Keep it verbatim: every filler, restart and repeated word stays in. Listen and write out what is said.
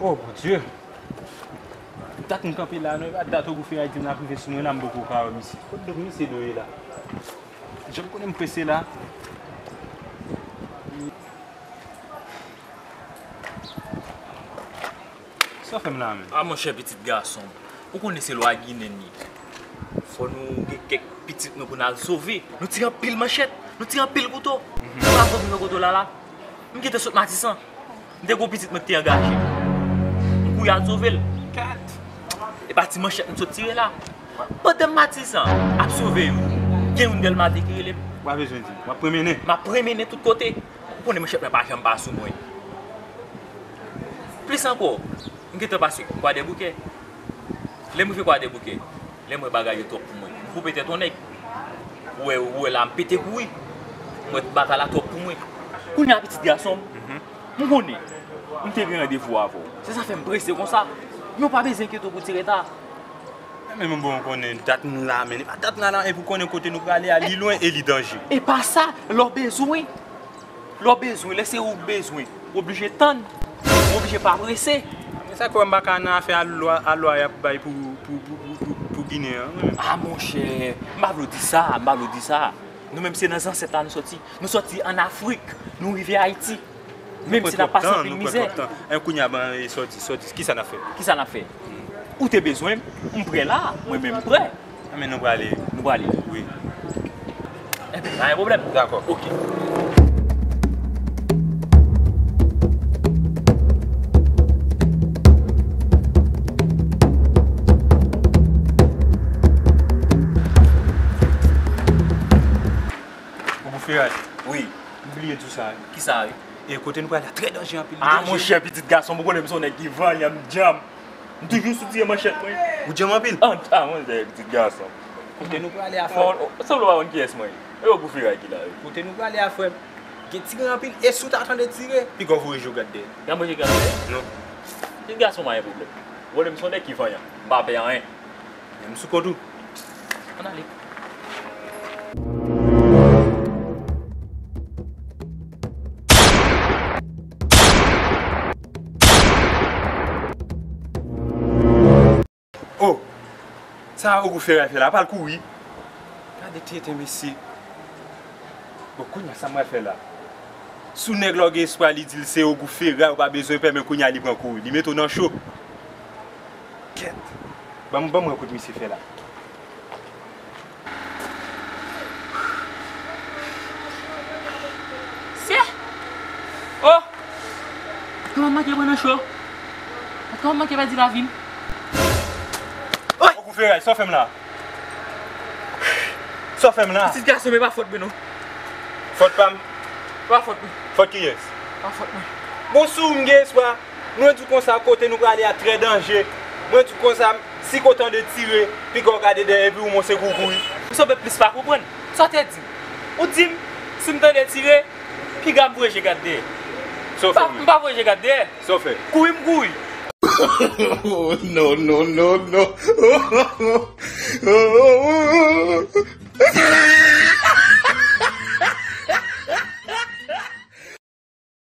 Oh, Bondye! Dat m kanpe la, non, e pa dat Ogou Feray di m l ap rive sou mwen la, m poko ka wè misye. Kot donk misye dwe ye la? Jan m konnen m prese la. Sa w fè m la menm? A, monchè, pitit gason m, ou konnen se lwa Ginen ye. Fò nou gen kèk pitit nou pou n al sove. Nou tire anpil manchèt, nou tire anpil kouto. Nou pa sove nan kote w la la. M gentan sot Matisan. M te gen yon pitit mwen ki te angaje. M kouri al sove l. Kat! E pa ti manchèt m sot tire la. Pandan m Matisan ap sove yo, gen youn Dèlma de ki rele m. W a bezwen di m. W ap pran mennen. M ap pran mennen tout kote. Ou konnen manchèt mwen pa janm pa sou mwen. Plis ankò, m gentan pase Kwadèboukè. Lè m rive Kwadèboukè, lè m wè bagay yo twòp pou mwen, m koupe tèt yon nèg. Ou wè, ou wè la, m pete kouri. M wè batay la twòp pou mwen. Kounye a, pitit gason m, m konnen m te gen randevou avè w. Se sa fè m prese konsa. Men w pa bezwen enkyete w pou ti reta. Men mwen bon, konnen dat m la, men e pa dat m la, la, epi w konnen kote nou prale a, li lwen e li danje. E pa sa, lè w bezwen, lè w bezwen, lè se ou k bezwen, w oblije tann, w oblije pa prese. Men sa k fè m pa ka nan afè a lwa, a lwa y ap bay pou, pou, pou, pou, pou, pou Ginen an, wi. A, monchè, m pa vle w di sa, m pa vle w di sa. Nou menm se nan zansèt la nou sòti. Nou sòti ann Afrik, nou rive Ayiti. Menm si n ap pase anpil mizè. An, kounye a, ban, e sòti, sòti. Kisa n ap fè? Kisa n ap fè? Ou te bezwen m, m prè la, mwen menm m prè. A, men nou prale. Nou prale. Wi. Enben, pa gen pwoblèm. Dakò. Oke. Ogou Feray. Wi. M bliye di w sa, wi. Kisa, wi? E kote nou prale a trè danje anpil, li danje. A, monchè, pitit gason m, ou konnen m se yon nèg ki vanyan, m djanm. M toujou sou tire manchèt mwen. Ou djanm anpil? A, a, monchè, pitit gason. Kote nou prale a, frè m? Sanble w pa konn kiyès mwen ye. E Ogou Feray ki la, wi. Kote nou prale a, frè m? Gen tire anpil, e si w ta tande tire, piga w voye je w gad dèyè. Gad mwen je gad dèyè? Non. Pitit gason m pa gen pwoblèm. Ou konnen m se yon nèg ki vanyan. M pa pè anyen. Men m sou kont ou. Ann ale. Oh! Sa Ogou Feray fè la, pa l kouri. Gade tenten mesye. Bon, kounye a sa m pral fè la? Si w nèg la w gen espwa, li di l se Ogou Feray, ou pa bezwen pè, men kounye a li pran kouri, li mete w nan cho. Kèt! Ban m, ban m wè kote misye fè la. Sye! Oh! Kòman m manke pran nan cho? Kòman m manke pèdi lavi m? Oy! Ogou Feray, sa w fè m la? Sa w fè m la? Pitit gason m, e pa fòt mwen non. Fòt pa m? E pa fòt mwen. Fòt kiyès? Pa fòt mwen. Bon, si w m gen espwa. Mwen di w konsa, kote nou prale a trè danje. Mwen di w konsa, si kote w tande tire, piga w gade dèyè epi w monse kouri kouri. M sanble plis pa konprann. Sa w te di m? Ou di m, si m tande tire, piga m voye je gade dèyè. Sa w fè menm? M pa voye je gade dèyè. Sa w fè? Kouri m kouri. Oh, no, no, no, no.